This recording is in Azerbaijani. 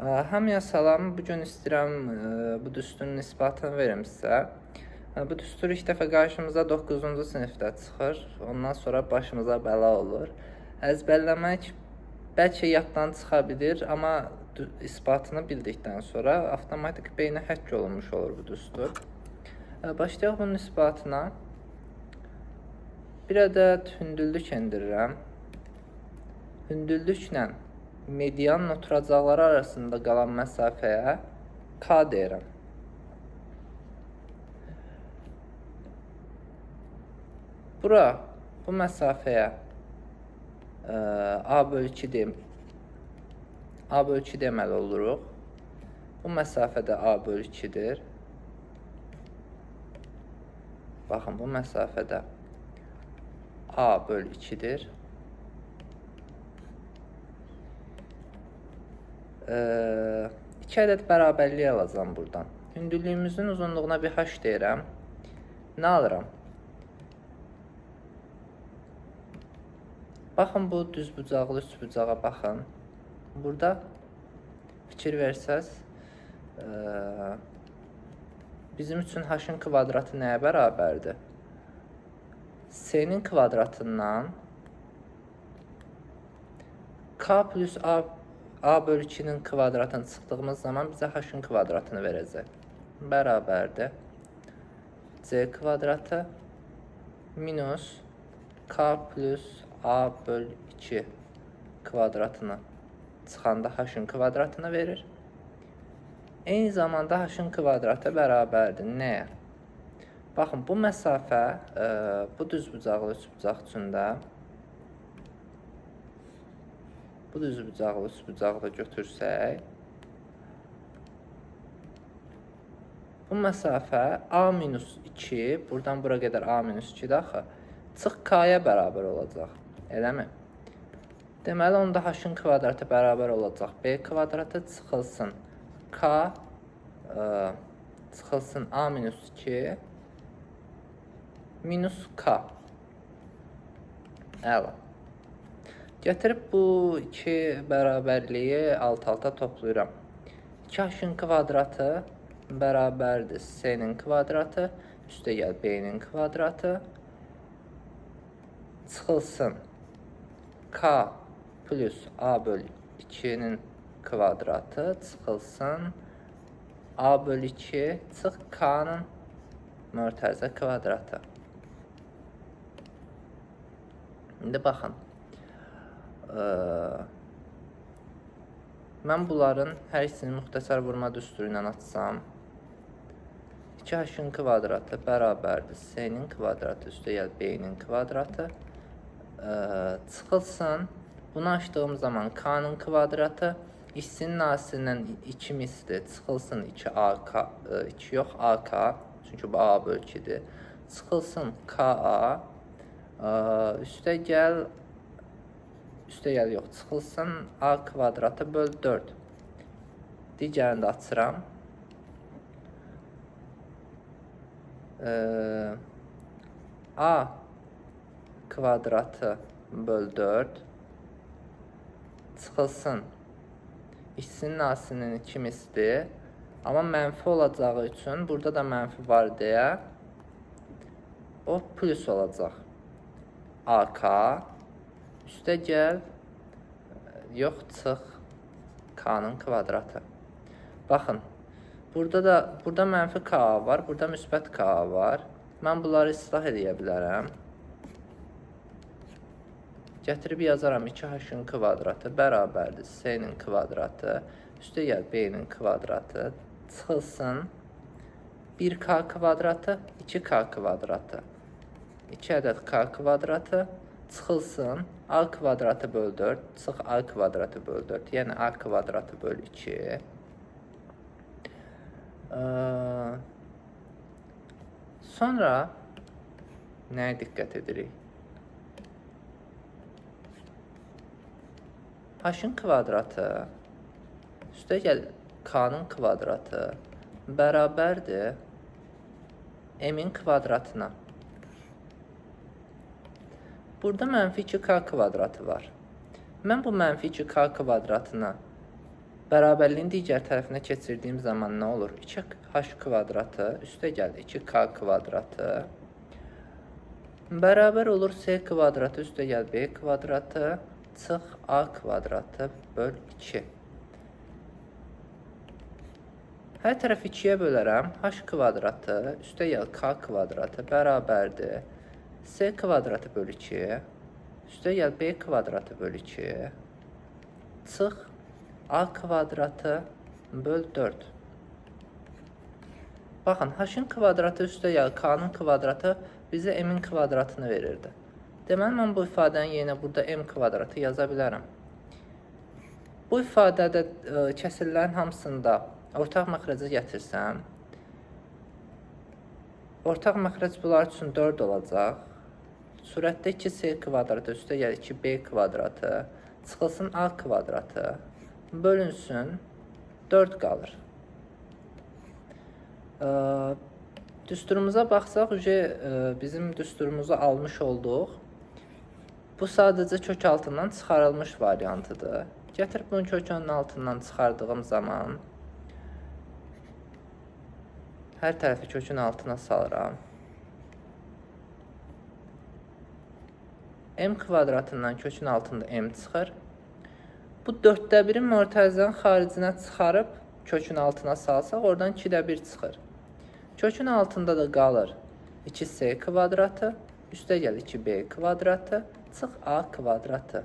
Hamıya salam. Bu gün istəyirəm bu düsturun isbatını verim sizə. Bu düstur ilk dəfə qarşımıza 9-cu sinifdə çıxır. Ondan sonra başımıza bəla olur. Əzbərləmək bəlkə yaddan çıxa bilir, amma isbatını bildikdən sonra avtomatik beynə həkk olunmuş olur bu düstur. Başlayaq bunun isbatına. Bir ədəd hündürlük endirirəm. Hündürlüklə medianın oturacaqları arasında qalan məsafəyə K deyirəm. Bura, bu məsafəyə A bölü 2 deyim. A bölü 2 deməli oluruq. Bu məsafə də A bölü 2-dir. Baxın, bu məsafədə A bölü 2-dir. İki ədəd bərabərlik alacağam buradan. Hündürlüyümüzün uzunluğuna bir h deyirəm. Nə alıram? Baxın, bu düzbucaqlı üçbucağa baxın. Burada fikir versəz, bizim üçün h-ın kvadratı nəyə bərabərdir? C-nin kvadratından K plus A bölü 2-nin kvadratını çıxdığımız zaman bizə h-ın kvadratını verəcək. Bərabərdir. C kvadratı minus K plus A bölü 2 kvadratını çıxanda h-ın kvadratını verir. Eyni zamanda h-ın kvadratı bərabərdir. Nəyə? Baxın, bu məsafə bu düzbucaqlı üçbucaq üçün də bu düzbucaqlı üçbucağı da götürsək, bu məsafə A minus 2, buradan bura qədər A minus 2-dir axı, çıx K-ya bərabər olacaq, eləmi? Deməli, onda h-ın kvadratı bərabər olacaq. B kvadratı çıxılsın K, çıxılsın A minus 2 minus K. Əla. Gətirib bu iki bərabərliyi alt-alta toplayıram. 2h-ın kvadratı bərabərdir C-nin kvadratı, üstə gəl B-nin kvadratı, çıxılsın K plus A bölü 2-nin kvadratı, çıxılsın A bölü 2, çıx K-nın mörtəzə kvadratı. İndi baxın. Mən bunların hər ikisini müxtəsər vurma düsturu ilə açsam, 2h-ın kvadratı bərabərdir C-nin kvadratı, üstə gəl B-nin kvadratı, çıxılsın. Bunu açdığım zaman K-nın kvadratı, ikisinin A-sindən 2 misli çıxılsın 2AK, 2 yox AK, çünki bu A bölü 2-dir. Çıxılsın KA, üstə gəl, üstə gəl yox, çıxılsın A kvadratı böl 4. Digərini də açıram. A kvadratı böl 4 çıxılsın ikisinin A-sinin 2 misli, amma mənfi olacağı üçün burada da mənfi var deyə o plus olacaq. AK üstə gəl, yox, çıx K-nın kvadratı. Baxın, burada mənfi K var, burada müsbət K var. Mən bunları islah edə bilərəm. Gətirib yazaram 2h-ın kvadratı bərabərdir C-nin kvadratı, üstə gəl B-nin kvadratı, çıxılsın 1K kvadratı, 2K kvadratı, 2 ədəd K kvadratı, çıxılsın A kvadratı böl 4, çıx A kvadratı böl 4, yəni A kvadratı böl 2. Sonra nəyə diqqət edirik? H-ın kvadratı üstə gəl K-nın kvadratı bərabərdir M-in kvadratına. Burada mənfi 2K kvadratı var. Mən bu mənfi 2K kvadratını Bərabərliyin digər tərəfinə keçirdiyim zaman nə olur? 2h kvadratı üstə gəl 2k kvadratı bərabər olur c kvadratı üstə gəl b kvadratı çıx a kvadratı böl 2. Hər tərəfi 2-yə bölərəm. H kvadratı üstə gəl k kvadratı bərabərdir c kvadratı böl 2 üstə gəl b kvadratı böl 2 çıx a kvadratı böl 4. Baxın, h-ın kvadratı üstə gəl k-nın kvadratı bizə m-in kvadratını verirdi. Deməli, mən bu ifadənin yerinə burada m kvadratı yaza bilərəm. Bu ifadədə kəsrlərin hamısında ortaq məxrəcə gətirsəm, ortaq məxrəc bunlar üçün 4 olacaq. Surətdə 2c kvadratı üstə gəl 2b kvadratı çıxılsın a kvadratı bölünsün 4 qalır. Düsturumuza baxsaq, bizim düsturumuzu almış olduq. Bu sadəcə kök altından çıxarılmış variantıdır. Gətirib bunu kökünün altından çıxardığım zaman hər tərəfi kökün altına salıram. M kvadratından kökün altında m çıxır. Bu 4-də 1-in mötərizənin xaricinə çıxarıb kökün altına salsaq, oradan 2-də 1 çıxır. Kökün altında da qalır 2c kvadratı, üstə gəl 2b kvadratı, çıx a kvadratı.